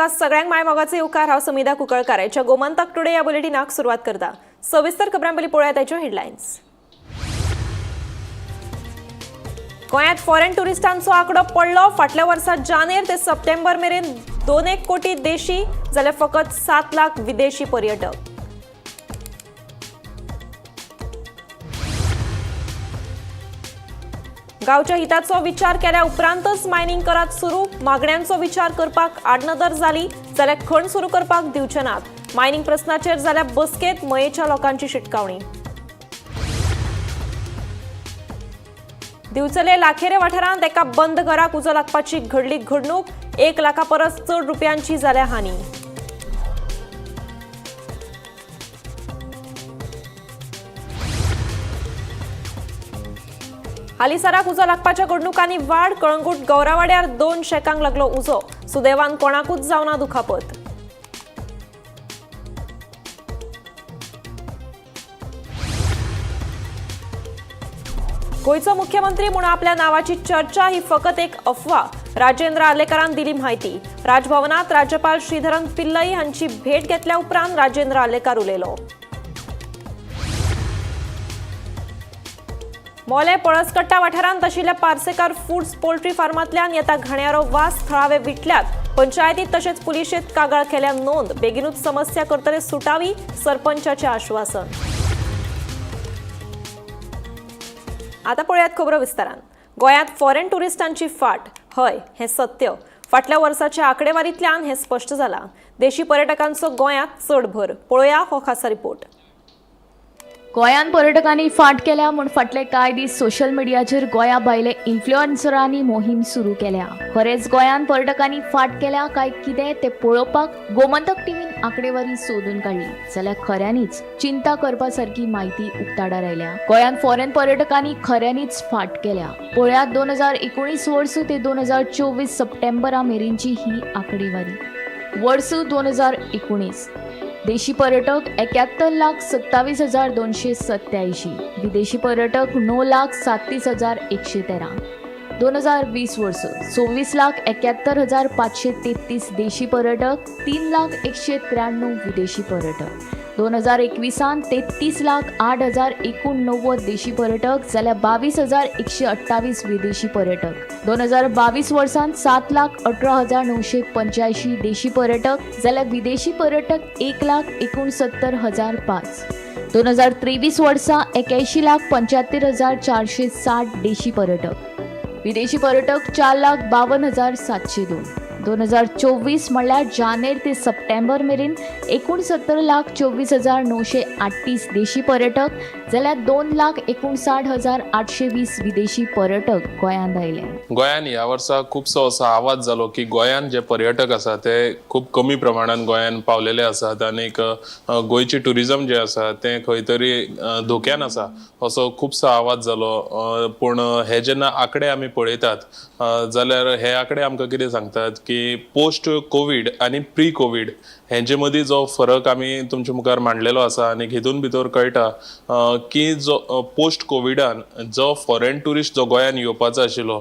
तुमकां सगळ्यांक माय मोगाचो येवकार. हांव समिधा कुंकळकार. आयच्या गोमंतक टुडे ह्या बुलेटिनाक सुरवात करता. सविस्तर खबरां पयलीं पळोवया ताच्यो हेडलायन्स. गोंयांत फॉरेन ट्युरिस्टांचो आंकडो पडलो. फाटल्या वर्सा जानेर ते सप्टेंबर मेरेन 2.5 कोटी देशी जाल्यार फकत 7 लाख विदेशी पर्यटक. गांवच्या हिताचो विचार केल्या उपरांतच मायनिंग करात सुरू. मागण्यांचो विचार करपाक आडनदर जाली जाल्यार खण सुरू करपाक दिवचे नात. मायनिंग प्रस्नाचेर जाल्या बसकेत मयेच्या लोकांची शिटकावणी. दिवचले लाखेरे वाठारांत एका बंद घराक उजो लागपाची घडली घडणूक. 1 लाखा परस चड रुपयांची जाल्या हानी. हालींसराक उजो लागपाच्या घडणुकांनी वाड. कळंगूट गौरावाड्यार दोन शेकांक लागलो उजो. सुदैवान कोणाकूच जावना दुखापत. गोंयचो मुख्यमंत्री म्हूण आपल्या नावाची चर्चा ही फकत एक अफवा. राजेंद्र आर्लेकरान दिली म्हायती. राजभवनात राज्यपाल श्रीधरन पिल्लई हांची भेट घेतल्या उपरांत राजेंद्र आर्लेकार उलयलो. मोले पळसकट्टा वाठारांत आशिल्ल्या पार्सेकार फूड्स पोल्ट्री फार्मांतल्यान येता घाणयारो वास. थळावे विटल्यात. पंचायतीत तशेंच पुलिशेंत कागाळ केल्या नोंद. बेगिनूच समस्या करतले सुटावी, सरपंचाचें आश्वासन. आता पळयात खबरो विस्तारान. गोंयांत फॉरेन ट्युरिस्टांची फाट. हय, हें सत्य. फाटल्या वर्साच्या आंकडेवारींतल्यान हें स्पश्ट जालां. देशी पर्यटकांचो गोंयांत चड भर. पळोवया हो खासा रिपोर्ट. गोंयांत पर्यटकांनी फाट केल्या म्हूण फाटले कांय दीस सोशल मिडियाचेर गोंया भायले इन्फ्लुएन्सरांनी मोहीम सुरू केल्या. खरेंच गोंयांत पर्यटकांनी फाट केल्या काय कितें तें पळोवपाक गोमंतक टीव्हीन आंकडेवारी सोदून काडली जाल्यार खऱ्यांनीच चिंता करपा सारकी म्हायती उक्ताडार आयल्या. गोंयांत फॉरेन पर्यटकांनी खऱ्यांनीच फाट केल्या. पळयात 2019 वर्स ते 2024 सप्टेंबरा मेरेनची ही आंकडेवारी. वर्स 2019, देशी पर्यटक 71,27,287, विदेशी पर्यटक 9,37,113. 2020 वर्स, 24,71,533 देशी पर्यटक, 3 लाख 193 विदेशी पर्यटक. 2021 33,08,089 देशी पर्यटक जाल्यार 22,128 विदेशी पर्यटक. 2022 वर्सांत 7,18,985 देशी पर्यटक जाल्यार विदेशी पर्यटक 1,69,005. 2023 वर्सा 81,75,460 देशी पर्यटक, विदेशी पर्यटक 4,52,702. 2024 म्हणल्यार जानेर ते सप्टेंबर मेरेन 69,24,938 देशी पर्यटक जाल्यार 2,59,820 विदेशी पर्यटक गोंयांत आयले. गोंयान ह्या वर्सा खुबसो असो आवाज जालो की गोंयान जे पर्यटक आसा ते खूब कमी प्रमाणान गोंयान पावलेले आसात आनीक गोंयची ट्युरिजम जे आसा तें खंय तरी धोक्यान आसा असो खुबसो आवाज जालो. पूण हे जेन्ना आंकडे आमी पळयतात जाल्यार हे आंकडे आमकां कितें सांगतात की पोस्ट कोवीड आनी प्री कोवीड हेंचे मदीं जो फरक आमी तुमच्या मुखार मांडलेलो आसा आनी हितून भितर कळटा की जो पोस्ट कोविडान जो फॉरेन ट्युरिस्ट जो गोंयान येवपाचो आशिल्लो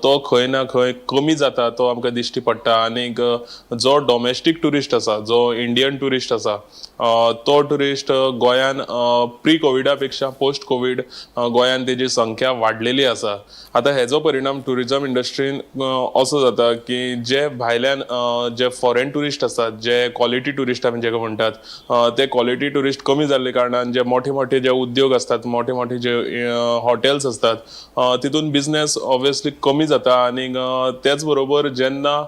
तो खंय ना खंय कमी जाता तो आमकां दिश्टी पडटा. आनीक जो डोमेस्टीक ट्युरिस्ट आसा, जो इंडियन ट्युरिस्ट आसा, तो ट्युरिस्ट गोंयान प्री कोविडा पेक्षा पोस्ट कोवीड गोंयान तेजी संख्या वाडलेली आसा. आतां हेजो परिणाम ट्युरिजम इंडस्ट्रीन असो जाता की जे भायल्यान जे फॉरेन ट्युरिस्ट आसात, जे क्वॉलिटी ट्युरिस्ट आमी जेका म्हणटात, ते क्वॉलिटी ट्युरिस्ट कमी जाल्ले कारणान जे मोठे मोठे जे उद्योग आसतात, मोठे मोठे जे हॉटेल्स आसतात, तितून बिझनेस ऑब्वियसली कमी जाता. आनी तेच बरोबर जेन्ना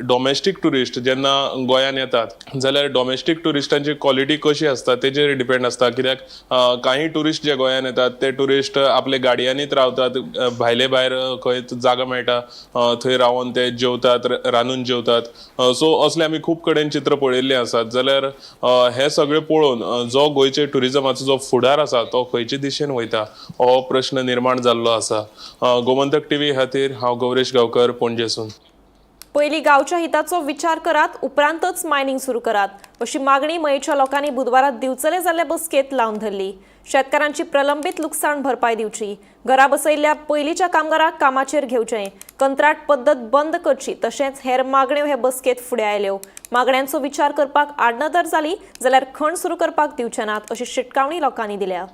डोमेस्टीक ट्युरिस्ट जेन्ना गोंयान येतात जाल्यार डोमेस्टीक ट्युरिस्टांची क्वॉलिटी कशी आसता तेजेर डिपेंड आसता, कित्याक काही ट्युरिस्ट जे गोंयान येतात ते ट्युरिस्ट आपले गाडयांनीच रावतात. भायले भायर खंय जागा मेळटा थंय रावन ते जेवतात, रांदून जेवतात. सो असले आमी खूब कडेन चित्र पळयल्ले आसात. जाल्यार हे सगळें पळोवन जो गोंयचे ट्युरिजमाचो जो फुडार आसा तो खंयचे दिशेन वयता हो प्रश्न निर्माण जाल्लो आसा. गोमंतक टीव्ही खातीर हांव गौरेश गांवकर, पणजेसून. पयलीं गांवच्या हिताचो विचार करात, उपरांतच मायनिंग सुरू करात अशी मागणी मयेच्या लोकांनी बुधवारा दिवचले जाल्ले बसकेंत लावन धरली. शेतकारांची प्रलंबीत लुकसाण भरपाय दिवची, घरा बसयल्ल्या पयलींच्या कामगारांक कामाचेर घेवचें, कंत्राट पद्दत बंद करची तशेंच हेर मागण्यो हे बसकेंत फुडें आयल्यो. मागण्यांचो विचार करपाक आडनदर जाली जाल्यार खण सुरू करपाक दिवचे नात अशी शिटकावणी लोकांनी दिल्या.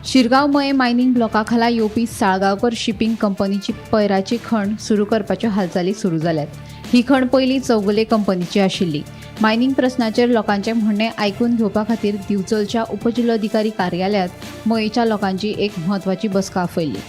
शिरगांव मये मायनिंग ब्लॉका खाला येवपी साळगांवकर शिपिंग कंपनीची पैराची खण सुरू करपाच्यो हालचाली सुरू जाल्यात. ही खण पयलीं चौगुले कंपनीची आशिल्ली. मायनिंग प्रस्नाचेर लोकांचें म्हणणें आयकून घेवपा खातीर दिवचलच्या उपजिल्लोधिकारी कार्यालयांत मयेच्या लोकांची एक म्हत्वाची बसका आपयल्ली.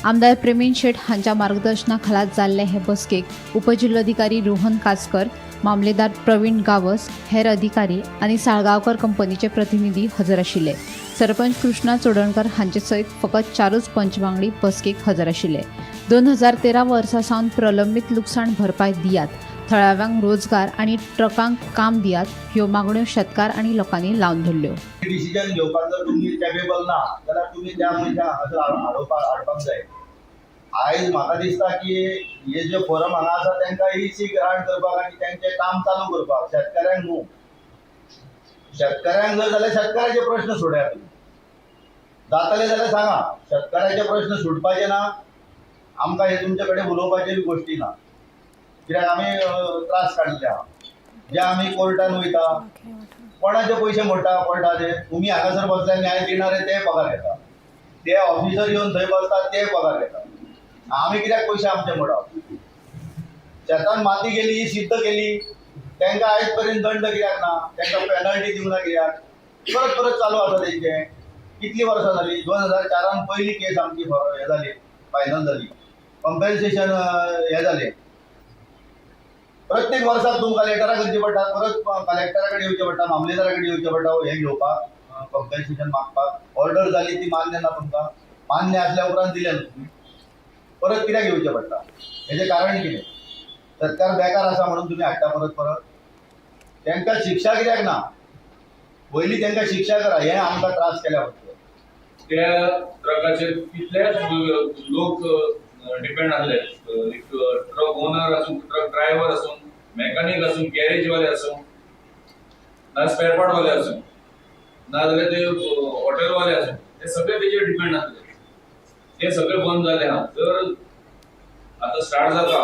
आमदार प्रवीण शेट हांच्या मार्गदर्शना खाला जाल्ले हे बसकेक उपजिल्लोधिकारी रोहन कासकर, मामलेदार प्रवीण गावस, हेर अधिकारी आनी साळगांवकर कंपनीचे प्रतिनिधी हजर आशिल्ले. सरपंच कृष्णा चोडणकर हांचे सयत फकत 4 पंच वांगडी बसकेक हजर आशिल्ले. 2013 वर्सा सावन प्रलंबीत लुकसाण भरपाय दियात, थळाव्यांक रोजगार आनी ट्रकांक काम दियात ह्यो मागण्यो शेतकार आनी लोकांनी लावन धरल्यो. डिसिजन घेवपाक जर तुमी कॅपेबल ना जाल्यार तुमी त्या मनशाक हांगासर हाडोवपाक हाडपाक जाय. आयज म्हाका दिसता की हे जे फोरम हांगा आसा तांकां इसी ग्रांट करपाक आनी तांचें काम चालू करपाक, शेतकाऱ्यांक न्हू. शेतकाऱ्यांक जर जाल्यार शेतकाऱ्याचे प्रश्न सोडयात तुमी, जातले जाल्यार सांगा. शेतकाऱ्याचे प्रश्न सुटपाचे ना, आमकां हे तुमचे कडेन उलोवपाची बी गोश्टी ना, कित्याक आमी त्रास काडिल्ले आहा. जे आमी कोर्टान वयता, कोणाचे पयशे मोडटा कोर्टाचे, तुमी हांगासर बसल्यार न्याय दिणारे ते पगार घेता, ते ऑफिसर येवन थंय बसतात ते पगार घेता. आमी कित्याक पयशे आमचे मोडप? शेतान माती गेली ही सिद्ध केली, तांकां आयज पर्यंत दंड कित्याक ना? तांकां पेनल्टी दिवंक ना कित्याक? परत परत चालू आसा तेंचें. कितलीं वर्सां जालीं? 2004 पयली केस आमची हें जाली, फायनल जाली, कंपेन्सेशन हें जालें. प्रत्येक वर्साक तुमकां लेटरां करचीं पडटा, परत कलेक्टरा कडेन येवचें पडटा, मामलेदारा कडेन येवचें पडटा हें घेवपाक, कंपेन्सेशन मागपाक. ऑर्डर जाली ती मान्य ना तुमकां, मान्य आसल्या उपरांत दिलें न्हू तुमी, परत कित्याक येवचें पडटा? हेजें कारण कितें? सरकार बेकार आसा म्हणून तुमी हाडटा परत परत? तांकां शिक्षा कित्याक ना? पयलीं तांकां शिक्षा करा, हें आमकां त्रास केल्या फक्त. त्या ट्रकाचेर कितलेच लोक डिपेंड आसले, एक ट्रक ओनर आसूं, ट्रक ड्रायव्हर आसूं, मेकॅनीक आसूं, गॅरेजवाले आसूं, ना स्पेअर पार्टवाले आसूं, ना जाल्यार ते हॉटेलवाले आसूं, ते सगळे तेजेर डिपेंड आसले. ते सगळे बंद जाले आहा. जर आतां स्टार्ट जाता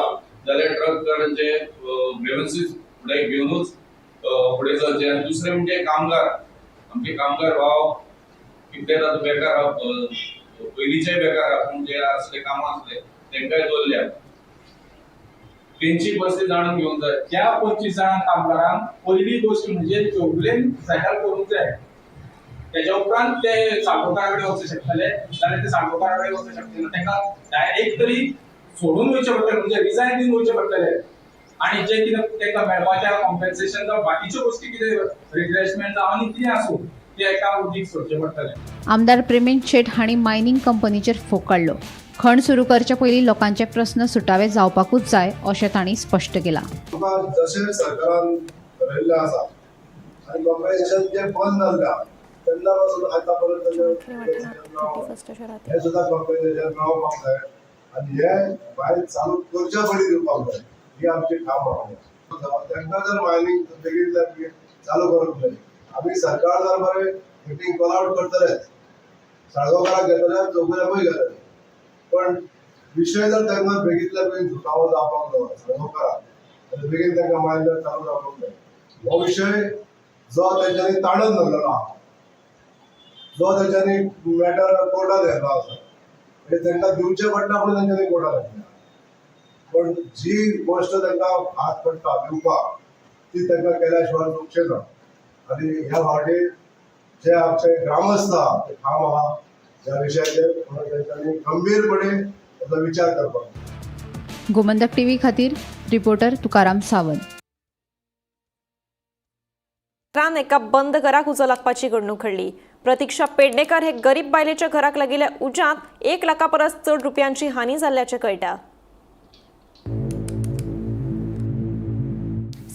जाल्यार ट्रककारांचे ग्रेवन्सीस फुडें घेवनूच फुडें चलचें. आनी दुसरें म्हणजे कामगार, आमचे कामगार भाव कितले आतां बेकार आहा, पयलींचे बेकार आहा, पूण जे आसले कामां आसले तेंकांय दवरल्या, तेंची परिस्थिती जाणून घेवंक जाय. त्या 25 जाणां कामगारांक पयली गोश्ट म्हणजे चौगुलेन सेटल करूंक जाय. तेज्या उपरांत ते साळगांवकारा कडेन वचूंक शकतले, जाल्यार ते साळगांवकारा कडेन वचूंक शकले ना, तांकां डायरेक्ट तरी सोडून वयचें पडटलें, म्हणजे रिजायन दिवन वयचें पडटलें. आनी जें कितें तांकां मेळपाचें कॉम्पेन्सेशन जावं बाकीच्यो गोश्टी कितें रिफ्रेशमेंट जावं आनी कितें आसूं, तें एका उदीक सोडचें पडटलें. आमदार प्रवीण शेट हांणी मायनिंग कंपनीचेर फोग काडलो. खण सुरू करचे पयलीं लोकांचे प्रस्न सुटावे जावपाकूच जाय अशें तांणी स्पश्ट केलां. आमकां जशें सरकारान ठरयल्लें आसा आनी कॉम्पेन्सेशन जें बंद जाल्लें आहा तेन्ना पासून आतां पर्यंत हें सुद्दां कॉम्पेन्सेशन मेळोवपाक जाय आनी हें भायर चालू करच्या पयलीं दिवपाक जाय, ही आमची ठाम मागणी आसा. तांकां जर मायनींग बेगीन बेगीन चालू करूंक जाय, आमी सरकार दरबारे मिटींग कॉल आवट करतलेच, साळगांवकाराक घेतले, चौगुल्याकूय घेतले, पण विशय जर तांकां बेगींतल्या बेगीन सुटावो जावपाक जाय साळगांवकाराक, आनी बेगीन तांकां मायन जर चालू जावपाक जाय. हो विशय जो तेंच्यांनी ताणून धरलेलो आहा, जो तेंच्यांनी मॅटर कोर्टात व्हेल्लो आसा, म्हणजे तांकां दिवचें पडटा म्हणून तेंच्यांनी कोर्टात घातल्या, पण जी गोश्ट तांकां हात पडटा दिवपाक ती तांकां केल्या शिवाय चुकचें ना. आनी ह्या फावटी जे आमचे ग्रामस्थ आहा ते ठाम आहा ह्या विशयाचेर, म्हणून तेंच्यांनी गंभीरपणे ताचो विचार करपाक जाय. गोमंतक टीव्ही खातीर रिपोर्टर तुकाराम सावंत. रान एका बंद घराक उजो लागपाची घडणूक घडली. प्रतीक्षा पेडणेकर हे गरीब बायलेच्या घराक लागिल्ल्या उज्यांत 1 लाखा परस चड रुपयांची हानी जाल्ल्याचें कळटा.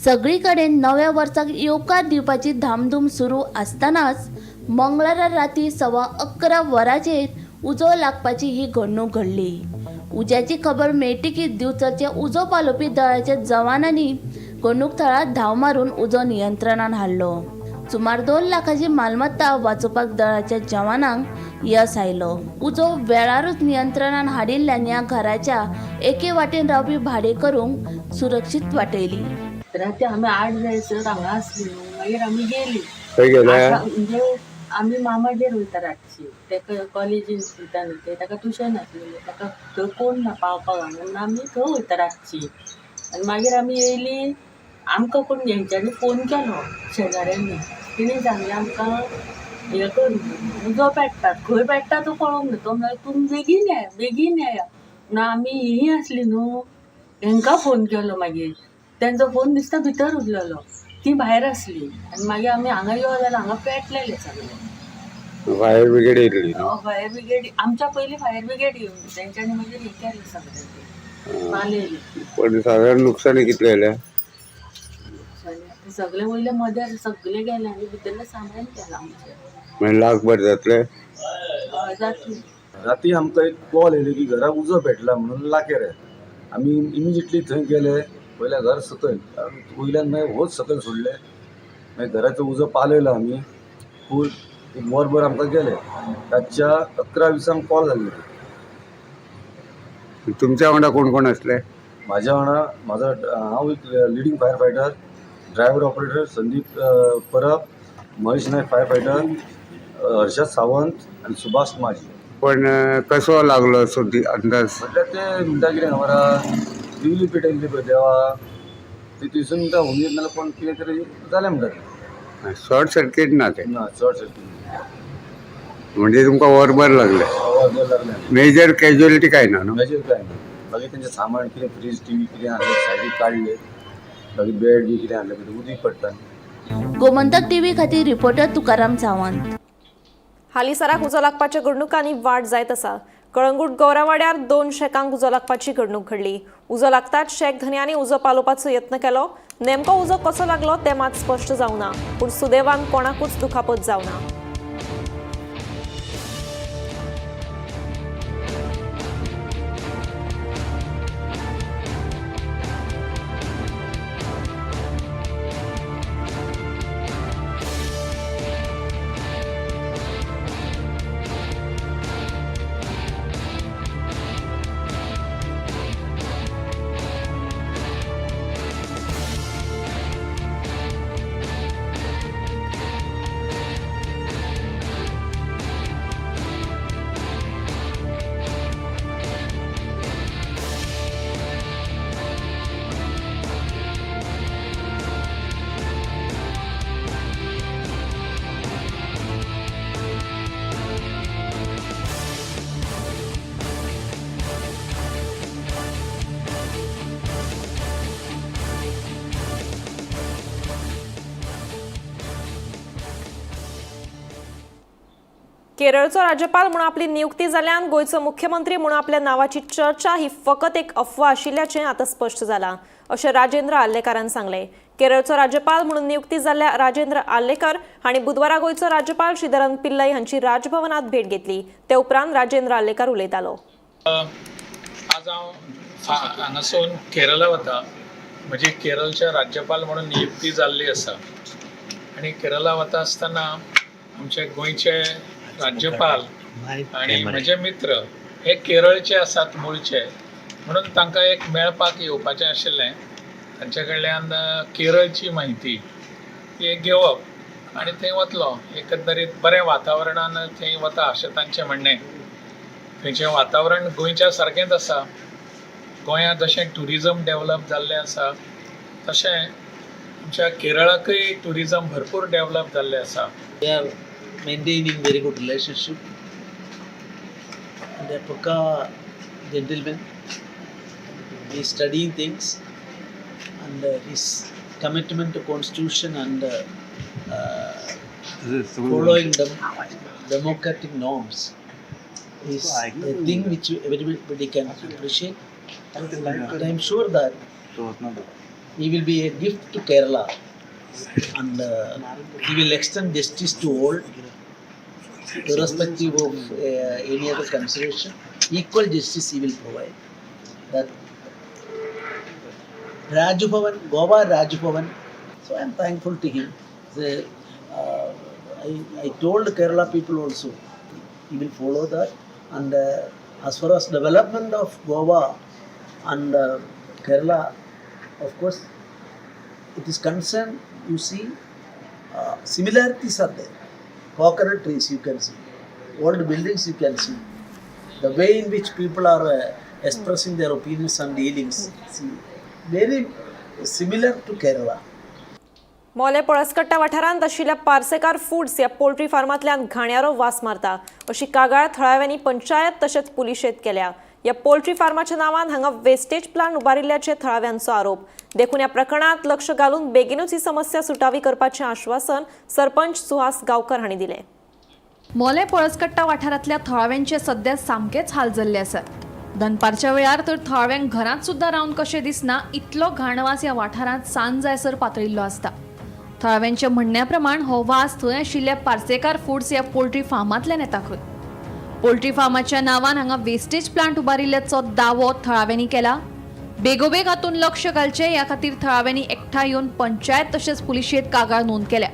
सगळी कडेन नव्या वर्साक येवकार दिवपाची धामधूम सुरू आसतनाच मंगळारा राती 11:15 वरांचेर उजो लागपाची ही घडणूक घडली. उज्याची खबर मेळटकीच दिवचलचे उजो पालोवपी दळाच्या जवानांनी घडणूक थळार धांव मारून उजो नियंत्रणात हाडलो. सुमार 2 लाखाची मालमत्ता वाचोवपाक दळाच्या जवानांक यस आयलो. उजो वेळारूच नियंत्रणात हाडिल्ल्यान ह्या घराच्या एके वाटेन रावपी भाडेकरूंक सुरक्षीत वाटयली. राती आमी 8 जायसर हांगा आसली न्हू, मागीर आमी गेली. खंय गेले? म्हणजे आमी मामागेर वयता रातची, तेका कॉलेजीन वयता न्हू ते, ताका ट्युशन आसलेलें, ताका थंय कोण ना पावपाक म्हणून आमी थंय वयता रातची. आनी मागीर आमी येयली, आमकां कोण हेंच्यांनी फोन केलो शेजाऱ्यांनी, तेणी सांगलें आमकां हें कर म्हणून, उजो पेट्टा, खंय पेट्टा तो कळोंक ना. तो म्हणल्यार तुमी बेगीन येया बेगीन येया म्हणून आमी ही आसली न्हू, हेंकां फोन केलो. मागीर तेंचो फोन दिसता भितर उरलेलो, ती भायर आसली. आनी मागीर आमी हांगा यो जाल्यार हांगा पेटलेले सगळे. फायर ब्रिगेड येयल्ली न्हू? फायर ब्रिगेड आमच्या पयलीं फायर ब्रिगेड येवन तेंच्यांनी मागीर हें केलें सगळें, तें पालयलें. पण सादारण नुकसानी कितलें जालें? सगळें वयल्या मद्यार सगळें गेलें आनी भितरलें सामान गेलां आमचें. म्हणजे लाखभर जातलें? जातलें. राती आमकां एक कॉल येयलो की घराक उजो पेटला म्हणून लाकेर. आमी इमिजिएटली थंय गेले, पयल्या घर सकयल, वयल्यान मागीर होच सकयल सोडले, मागीर घराचो उजो पालयलो आमी फूल एक वरभर आमकां गेले. रातच्या 11:20 कॉल जाल्ले. तुमच्या वांगडा कोण कोण आसले? म्हाज्या वांगडा म्हाजो हांव एक leading fire fighter, driver operator Sandeep Parab, Mahesh Naik fire fighter, Harshad Sawant आनी सुभाष माजी. पण कसो लागलो असो अंदाज? म्हटल्यार ते म्हणटा कितें खबर आहा, दिवली पेटयल्ली पळय देवा, ती थंयसून म्हणटा हुंदीर नाल्यार कोण कितें तरी जालें म्हणटा तें. शॉर्ट सर्कीट ना तें? ना, शॉर्ट सर्कीट. म्हणजे तुमकां वरभर लागलें? वरभर लागलें. मेजर कॅज्युअलिटी काय ना न्हू? मेजर काय ना. बाकी तेंचें सामान कितें फ्रीज टी व्ही कितें आहलें सायडीक काडलें, बाकी बेड बी कितें आहलें पळय उदीक पडटा. गोमंतक टीव्ही खातीर रिपोर्टर तुकाराम सावंत. हालींसराक उजो लागपाच्या घडणुकांनी वाड जायत आसा. कळंगूट गौरावाड्यार 2 शेकांक उजो लागपाची घडणूक घडली. उजो लागताच शेक धनयांनी उजो पालोवपाचो यत्न केलो. नेमको उजो कसो लागलो तें मात स्पश्ट जावना, पूण सुदैवान कोणाकूच दुखापत जावना. केरळचो राज्यपाल म्हणून आपली नियुक्ती जाल्ल्यान गोंयचो मुख्यमंत्री म्हणून आपल्या नावाची चर्चा ही फकत एक अफवा आशिल्ल्याचें आतां स्पश्ट जालां अशें राजेंद्र आर्लेकारान सांगलें. केरळचो राज्यपाल म्हणून नियुक्ती जाल्ल्या राजेंद्र आर्लेकर हांणी बुधवारा गोंयचो राज्यपाल श्रीधरन पिल्लई हांची राजभवनात भेट घेतली. ते उपरांत राजेंद्र आर्लेकर उलयतालो. आज हांव हांगासून केरळा वता. म्हजी केरळच्या राज्यपाल म्हणून नियुक्ती जाल्ली आसा आनी केरळा वता आसतना आमचे गोंयचे राज्यपाल आनी म्हजे मित्र हे केरळचे आसात मूळचे, म्हणून तांकां एक मेळपाक येवपाचें आशिल्लें. तांचे कडल्यान केरळची म्हायती ती एक घेवप आनी थंय वतलो. एकंदरीत बरें वातावरणान थंय वता अशें तांचें म्हणणें. थंयचें वातावरण गोंयच्या सारकेंच आसा. गोंयांत जशें ट्युरिजम डेवलप जाल्लें आसा तशें आमच्या केरळाकय ट्युरिजम भरपूर डेवलप जाल्लें आसा. We are maintaining very good relationship. And a Pukka gentleman, he is studying things and his commitment to constitution and following the democratic norms is a thing which everybody can appreciate. And I am sure that he will be a gift to Kerala and he will extend justice to all, irrespective of any other consideration. Equal justice he will provide. that Raj Bhavan, Goa Raj Bhavan. So I am thankful to him. I told Kerala people also, he will follow that. And as far as development of Goa and Kerala, of course, it is concerned, you see, similarities are there. Coconut trees you can see, old buildings you can see, the way in which people are expressing their opinions and dealings, see, very similar to Kerala. Mollem Palaskatta वाठारांत आशिल्ल्या Parsekar foods ह्या poultry फार्मांतल्यान घाणयारो वास मारता अशी कागाळ थळाव्यांनी पंचायत तशेंच पुलिशेंत केल्या. ह्या पोल्ट्री फार्माच्या नांवान हांगा वेस्टेज प्लांट उबारिल्ल्याचे थळाव्यांचो आरोप. देखून ह्या प्रकरणात लक्ष घालून बेगीनूच ही समस्या सुटावी करपाचें आश्वासन सरपंच सुहास गांवकर हांणी दिलें. मोलें पळसकट्टा वाठारांतल्या थळाव्यांचे सध्या सामकेच हाल जाल्ले आसात. दनपारच्या वेळार तर थळाव्यांक घरांत सुद्दां रावन कशें दिसना इतलो घाणवास ह्या वाठारांत सांज जायसर पातळिल्लो आसता. थळाव्यांच्या म्हणण्या प्रमाण हो वास थंय आशिल्ल्या पार्सेकार फूड्स ह्या पोल्ट्री फार्मांतल्यान येता खंय. पोल्ट्री फार्माच्या नांवान हांगा वेस्टेज प्लांट उबारिल्ल्याचो दावो थळाव्यांनी केला. बेगोबेग हातून लक्ष घालचें ह्या खातीर थळाव्यांनी एकठांय येवन पंचायत तशेंच पुलिशेंत कागाळ नोंद केल्या.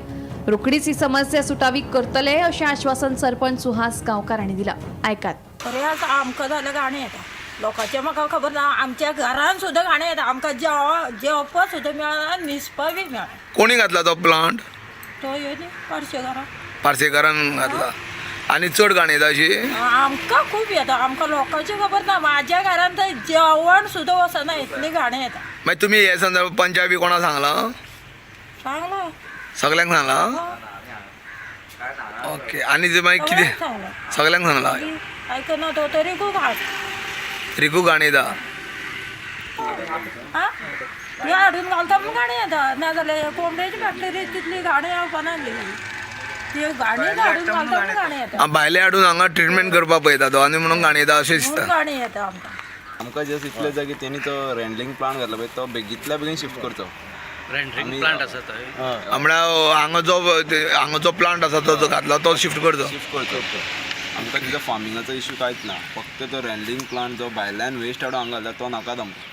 रोखडीच ही समस्या सुटावी करतले अशें आश्वासन सरपंच सुहास गांवकार हांणी दिलां. आयकात. बरें आमकां जाल्यार गाणें येता, लोकांचें म्हाका खबर ना. आमच्या घरान सुद्दां गाणें येता, आमकां जेवपाक सुद्दां मेळना, न्हिसपाक बी मेळना. कोणी घातला तो प्लांट? तो येयली पार्सेकारान. पार्सेकारान घातला. आनी चड घाण येता अशी? आमकां खूब येता, आमकां लोकांचें खबर ना. म्हाज्या घरान तर जेवण सुद्दां वचना इतली घाणें येता. मागीर तुमी हे संदर्भ पंचायत बी कोणाक सांगलां? सांगलां. सगल्यांक सांगलां? ओके. आनी ते मागीर कितें? सगल्यांक सांगलां. आयकना तो तरी खूब घाण. रिकू घाण येता. आं हाडून घालता म्हूण घाण येता, नाजाल्यार कोंबड्याची फॅक्टरी तितली घाण येवपाना ती घाणी हाडून घालता म्हूण घाण येता. भायले हाडून हांगा ट्रिटमेंट करपाक पळयता तो आनी म्हणून घाण येता अशें दिसता. घाण येता आमकां. आमकां जस्ट इतले जागे तेणी तो रेंडलिंग प्लांट घातला पळय तो बेगीतल्या बेगीन शिफ्ट करचो. रेंडरिंग प्लांट आसा थंय. म्हळ्यार हांगा जो प्लांट आसा तो घातला तो शिफ्ट करचो. शिफ्ट करचो. आमकां तिजो फार्मिंगाचो इश्यू कांयच ना, फक्त तो रेंडलिंग प्लांट जो भायल्यान वेस्ट हाडून हांगा घालता तो नाकात आमकां.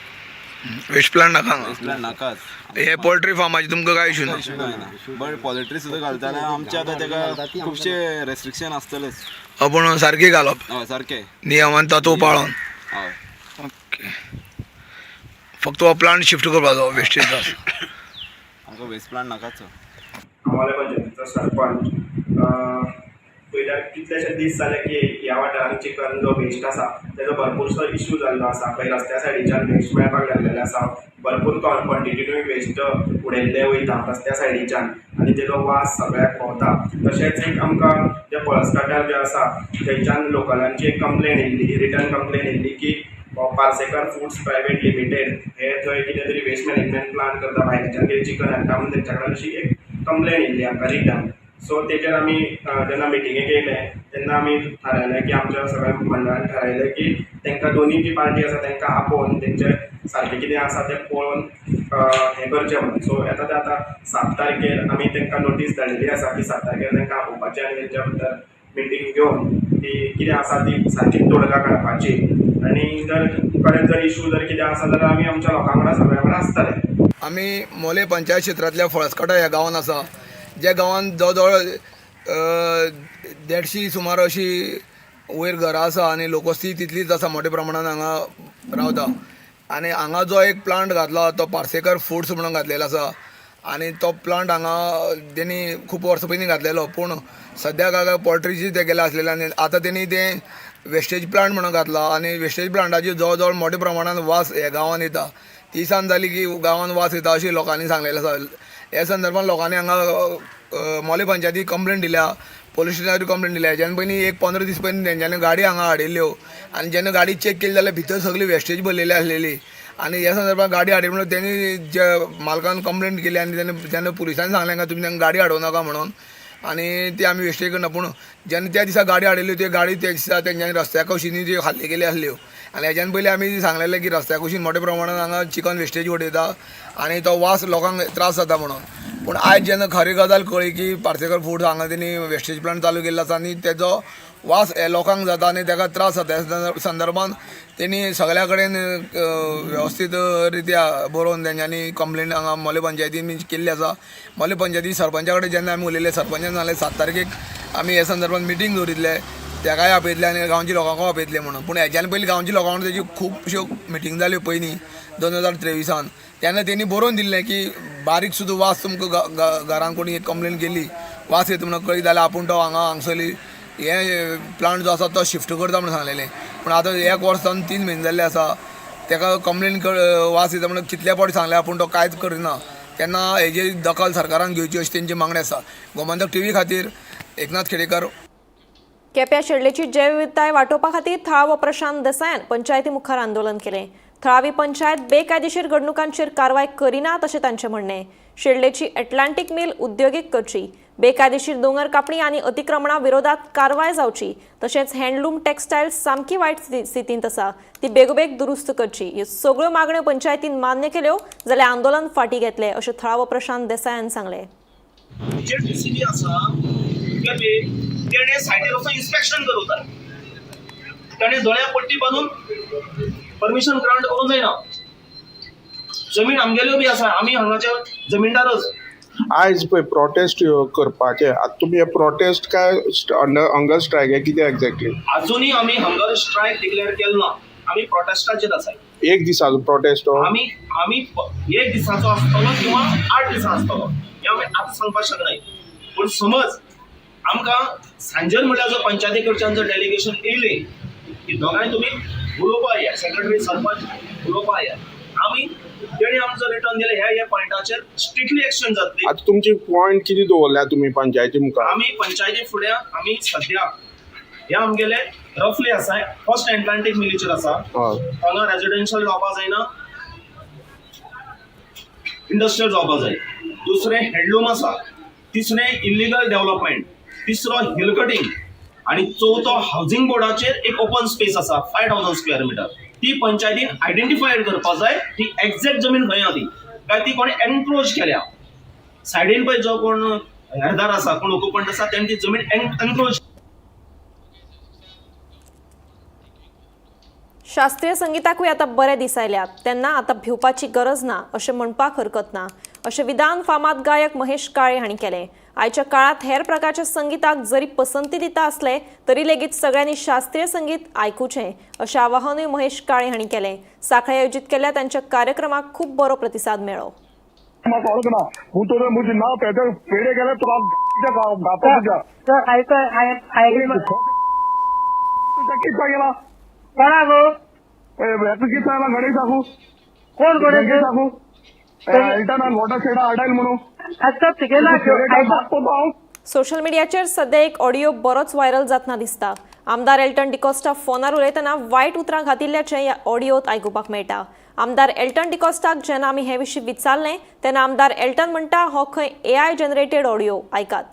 वेस्ट प्लांट नाका. वेस्ट प्लांट नाकाच. हे पोल्ट्री फार्माचे तुमकां काय इश्यू ना? इश्यू कांय ना, बट पोल्ट्री सुद्दां घालता जाल्यार आमचे आतां तेका खुबशे रेस्ट्रिक्शन आसतलेच. पूण सारकें घालप. हय सारकें नियमान तातूंत पाळोन. हय. ओके. फक्त हो प्लांट शिफ्ट करपाचो वेस्टेज. आमकां वेस्ट प्लांट नाकाच. मोलें पंचायतीचो सरपंच पयल्यार कितलेशे दीस जाले की ह्या वाठारांत चिकन जो वेस्ट आसा तेजो भरपूरसो इशू जाल्लो आसा. खंय रस्त्या सायडीच्यान वेस्ट मेळपाक लागलेले आसा, भरपूर क्वॉन्टिटीनूय वेस्ट उडयल्ले वयता रस्त्या सायडीच्यान आनी तेजो वास सगळ्याक भोंवता. तशेंच एक आमकां जे पळसकाटार जे आसा थंयच्यान लोकलांची एक कंप्लेन येयल्ली, रिटर्न कंप्लेन येयल्ली की पार्सेकर फूड्स प्रायवेट लिमिटेड हे थंय कितें तरी वेस्ट मॅनेजमेंट प्लांट करता, भायल्याच्यान कितें चिकन हाडटा म्हणून तेंच्या कडेन अशी एक कंप्लेन येयल्ली आमकां रिटर्न. सो तेजेर आमी जेन्ना मिटिंगेक येयले तेन्ना आमी थारायलें की आमच्या सगळ्या मंडळान थारायलें की तांकां दोनी जी पार्टी आसा तांकां आपोवन तेंचें सारकें कितें आसा तें पळोवन हें करचें म्हणून. सो येता तें आतां 7 तारखेर आमी तांकां नोटीस धाडलेली आसा की 7 तारखेर तांकां आपोवपाचें आनी तेंच्या बद्दल मिटींग घेवन ती कितें आसा ती सारकी तोडगा काडपाची आनी जर परत जर इशू जर कितें आसा जाल्यार आमी आमच्या लोकां वांगडा सगळ्या वांगडा आसतले. आमी मोलें पंचायत क्षेत्रांतल्या फळसकाटा ह्या गांवांत आसा, ज्या गांवांत जवळ जवळ 150 सुमार अशी वयर घरां आसा आनी लोकवस्ती तितलीच आसा, मोठ्या प्रमाणान हांगा रावता. आनी हांगा जो एक प्लांट घातला तो पार्सेकर फूड्स म्हणून घातलेलो आसा आनी तो प्लांट हांगा तेणी खूब वर्सां पयलीं घातलेलो, पूण सद्याक हांगा पोल्ट्रीची ते गेले आसलेले आनी आतां तेणी तें वेस्टेज प्लांट म्हणून घातला आनी वेस्टेज प्लांटाची जवळ जवळ मोठ्या प्रमाणान वास ह्या गांवांत येता. ती सांज जाली की गांवांत वास येता अशें लोकांनी सांगलेलें आसा. ह्या संदर्भान लोकांनी हांगा मोलें पंचायतीक कंप्लेन दिल्या, पोलीस स्टेशनार कंप्लेन दिल्या. हेज्यान पयलीं एक 15 दीस पयलीं तेंच्यांनी गाडी हांगा हाडिल्ल्यो आनी जेन्ना गाडी चॅक केली जाल्यार भितर सगळी वेस्टेज भरलेली आसलेली आनी ह्या संदर्भान गाडी हाडली म्हणून तेणी जे मालकान कंप्लेन केली आनी तेन्ना पुलिसांनी सांगलें का तुमी तांकां गाडी हाडूं नाका म्हणून आनी ती आमी वेस्टेज करना. पूण जेन्ना त्या दिसा गाडी हाडिल्ली ती गाडी त्या दिसा तेंच्यांनी रस्त्या कुशींनी त्यो खाल्ली गेली आसल्यो आनी हेज्यान पयलीं आमी सांगलेलें की रस्त्या कुशीन मोठ्या प्रमाणान हांगा चिकन वेस्टेज उडयता आनी तो वास लोकांक त्रास जाता म्हणून. पूण आयज जेन्ना खरी गजाल कळ्ळी की पार्सेकर फूड्स हांगा तेणी वेस्टेज प्लांट चालू केल्लो आसा आनी तेजो वास लोकांक जाता आनी ताका त्रास जाता. ह्या संदर्भान तेणी सगळ्या कडेन वेवस्थीत रित्या बरोवन तेंच्यांनी कंप्लेन हांगा मोलें पंचायतीन केल्ली आसा. मोलें पंचायती सरपंचा कडेन जेन्ना आमी उलयले, सरपंचान सांगलें 7 तारखेक आमी हे संदर्भान मिटींग दवरिल्ले, तेकाय आपयतले आनी गांवच्या लोकांकूय आपयतले म्हणून. पूण हेज्यान पयलीं गांवच्या लोकां वांगडा तेजी खुबश्यो मिटींग जाल्यो पयलीं 2023 तेन्ना तेणी बरोवन दिल्लें की बारीक सुद्दां वास तुमकां घरान कोणी एक कंप्लेन केली वास येता म्हणून कळीत जाल्यार आपूण तो हांगा हांगसरली हे प्लांट जो आसा तो शिफ्ट करता म्हणून सांगलेलें. पूण आतां 1 वर्स जावन 3 म्हयने जाल्ले आसा, तेका कंप्लेन वास येता म्हणून कितले फावटी सांगलें आपूण तो कांयच करिना. तेन्ना हेजी दखल सरकारान घेवची अशी तेंची मागणी आसा. गोमंतक टीव्ही खातीर एकनाथ खेडेकर. केप्या शेडलेची जैवविविधताय वाटोवपा खातीर थळावो प्रशांत देसायान पंचायती मुखार आंदोलन केलें. थळावी पंचायत बेकायदेशीर घडणुकांचेर कारवाय करिना अशें तांचें म्हणणें. शेडलेची एटलांटीक मिल उद्योगीक करची, बेकायदेशीर दोंगर कापणी आनी अतिक्रमणा विरोधात कारवाय जावची, तशेंच हँडलूम टेक्सटायल सामकी वायट स्थितींत आसा ती बेगोबेग दुरुस्त करची. ह्यो सगळ्यो मागण्यो पंचायतीन मान्य केल्यो जाल्यार आंदोलन फाटीं घेतले अशें थळावो प्रशांत देसायान सांगलें. जे डीसीबी आसा तेणे सायटीर वचून इन्स्पेक्शन करूं जाय, ताणें दोळ्या पट्टी बांदून परमिशन ग्रांट करूंक जायना. जमीन आमगेल्यो बी आसा, आमी हांगाचे जमीनदारच. आयज पळय प्रोटेस्ट करपाचे, आतां तुमी हे प्रोटेस्ट काय हंगर स्ट्रायक हे कितें एक्झॅक्टली? अजुनूय आमी हंगर स्ट्रायक डिक्लेअर केलो ना, आमी प्रोटेस्टाचेर आसा. एक दिसाचो प्रोटेस्ट हो? आमी आमी एक दिसाचो आसतलो किंवा 8 दिसां आसतलो हें आमी आतां सांगपाक शकनाय. पूण समज आमकां सांजेर म्हणल्यार जो पंचायती कडच्यान जर डेलिगेशन येयलें की दोगांय तुमी उलोवपा या, सेक्रेटरी सरपंच उलोवपा या, आमी तेणी आमचो रिटर्न दिलें ह्या ह्या पॉयंटाचेर स्ट्रिक्टली एक्शन जातली. आतां तुमची पॉयंट कितें दवरल्या तुमी पंचायती मुखार? आमी पंचायती फुडें आमी सद्या हे आमगेले रफली आसा, फर्स्ट एटलांटीक मिलीचेर आसा, हांगा रेजिडेन्शियल जावपा जायना, इंडस्ट्रियल जावपा जाय. दुसरें हँडलूम आसा, तिसरें इल्लिगल डेव्हलपमेंट, तिसरो हिल कटिंग आनी चवथो हावजींग बोर्डाचेर एक ओपन स्पेस आसा 5000 स्क्वेअर मिटर. ती पंचायतीन आयडेंटिफाय करपा जाय ती एक्झॅक्ट जमीन खंय आहा ती, काय ती कोणें एनक्रोच केल्या. सायडीन पळय जो कोण हेरदार आसा, कोण ओकुपंट आसा, तेणी ती जमीन एनक्रोच. शास्त्रीय संगीताकूय आतां बरे दीस आयल्यात, तेन्ना आतां भिवपाची गरज ना अशें म्हणपाक हरकत ना अशें विधान फामाद गायक महेश काळे हांणी केलें. आयच्या काळांत हेर प्रकारच्या संगीताक जरी पसंती दिता आसले तरी लेगीत सगळ्यांनी शास्त्रीय संगीत आयकुचें अशें आवाहनूय महेश काळे हांणी केलें. सांखळे आयोजीत केल्ल्या तांच्या कार्यक्रमाक खूब बरो प्रतिसाद मेळ्ळो. सोशल मिडियाचेर सध्या एक ऑडियो बरोच व्हायरल जातना दिसता. आमदार एल्टन डिकॉस्टा फोनार उलयतना वायट उतरां घातिल्ल्याचें ह्या ऑडियोत आयकुपाक मेळटा. आमदार एल्टन डिकॉस्टाक जेन्ना आमी हे विशीं विचारलें तेन्ना आमदार एल्टन म्हणटा हो खंय एआय जनरेटेड ऑडियो. आयकात.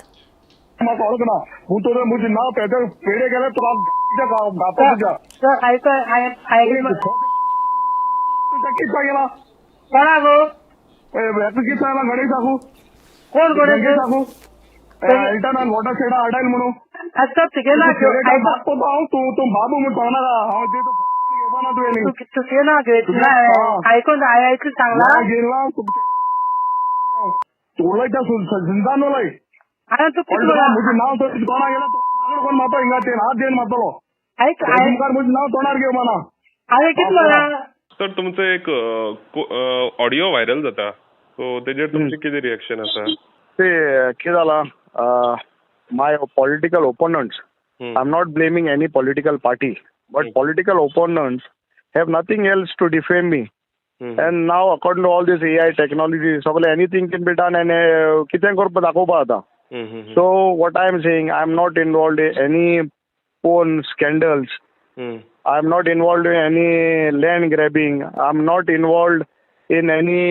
सर, तुमचो एक ऑडियो व्हायरल जाता, सो तेजेर तुमचें कितें रिएक्शन आसा? ते कितें जालां, my political opponents, I am not blaming any political party, but political opponents have nothing else to defame me. And now according to all this AI technology सगळें anything can be done and कितें करपा दाखोवपा जाता. So what I am saying, I am not involved in any phone scandals, I am not involved in any land grabbing, I am not involved in any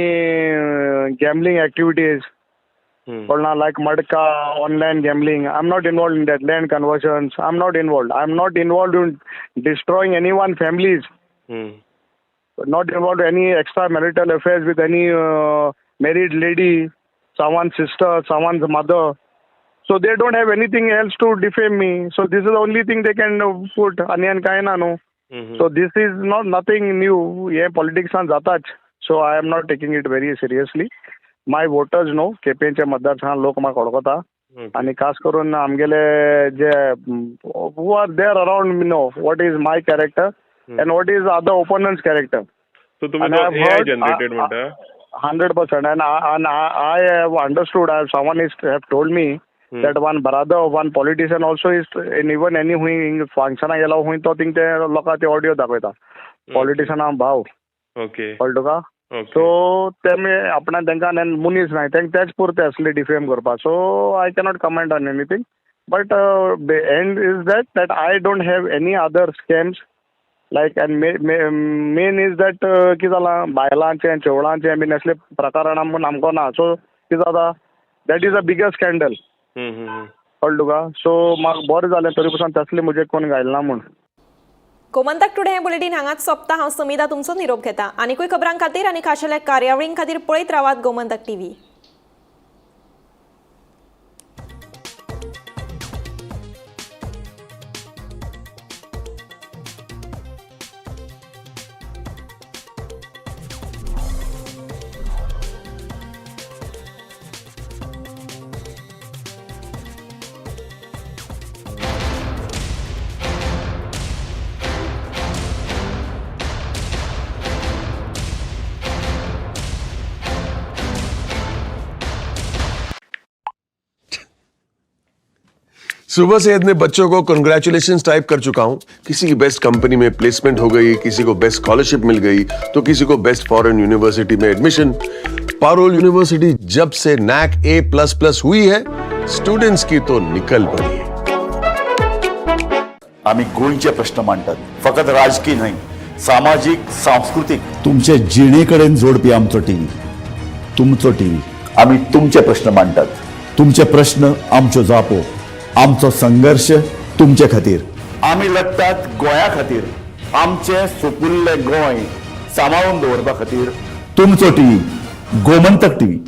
gambling activities, like madka, online gambling. I am not involved in that, land conversions. I am not involved. I am not involved in destroying anyone families. Not involved in any extra marital affairs with any married lady, someone's sister, someone's mother. So they don't have anything else to defame me. So this is only thing they can put. आनी आनी कांय ना न्हू. So this is not nothing new. हे पॉलिटिक्सान जाताच. So I am not taking it very seriously. My voters know, केपेंच्या मतदारसंघात लोक म्हाका वळखता आनी खास करून आमगेले जे who are there around know what is my character and what is other opponent's character. So तुमी तो एआय जनरेटेड म्हणटा? 100%. And I have understood, someone is have told me that one brother of one politician also is in even any हुंय फंक्शनाक गेलो हुंय तो thing ते लोकांक ते audio दाखयता पॉलिटिशना भाव. कळ्ळें तुका? सो तेमी आपणा तांकां मनीस नाय, तांकां तेच पुरते असले डिफेम करपाक. So I cannot comment on anything, but end is that that I don't have any other scams like. And main is that कितें जालां, बायलांचें चेवडांचें बीन असले प्रकरणां म्हूण आमकां ना. सो कितें जाता, that is a biggest scandal. कळ्ळें तुका? सो म्हाका बरें जालें तरी पसून तसलें म्हजें कोण घायना म्हूण. गोमंतक टुडे हें बुलेटीन हांगाच सोंपता. हांव समिधा तुमचो निरोप घेता. आनीकूय खबरां खातीर आनी खाशेल्या कार्यावळीं खातीर पळयत रावात गोमंतक टीव्ही. सुबह से इतने बच्चों को कंग्रेचुलेशंस टाइप कर चुका हूं। किसी की बेस्ट कंपनी में प्लेसमेंट हो गई, किसी को बेस्ट स्कॉलरशिप मिल गई, तो किसी को बेस्ट फॉरेन यूनिवर्सिटी में एडमिशन। पारोल यूनिवर्सिटी जब से नैक A++ हुई है, स्टूडेंट्स की तो निकल पड़ी है। आमी गोंयचे प्रश्न मांडटात, फकत राजकीय न्हय, सामाजीक, सांस्कृतीक. तुमचे जिणे कडेन जोडपी आमचो टीव्ही, तुमचो टीव्ही. आमी तुमचे प्रश्न मांडटात, तुमचे प्रश्न आमच्यो जापो, आमचो संघर्ष तुमचे खातीर. आमी लढटात गोंया खातीर, आमचें सुपुल्लें गोंय सांबाळून दवरपा खातीर. तुमचो टीव्ही, गोमंतक टीव्ही.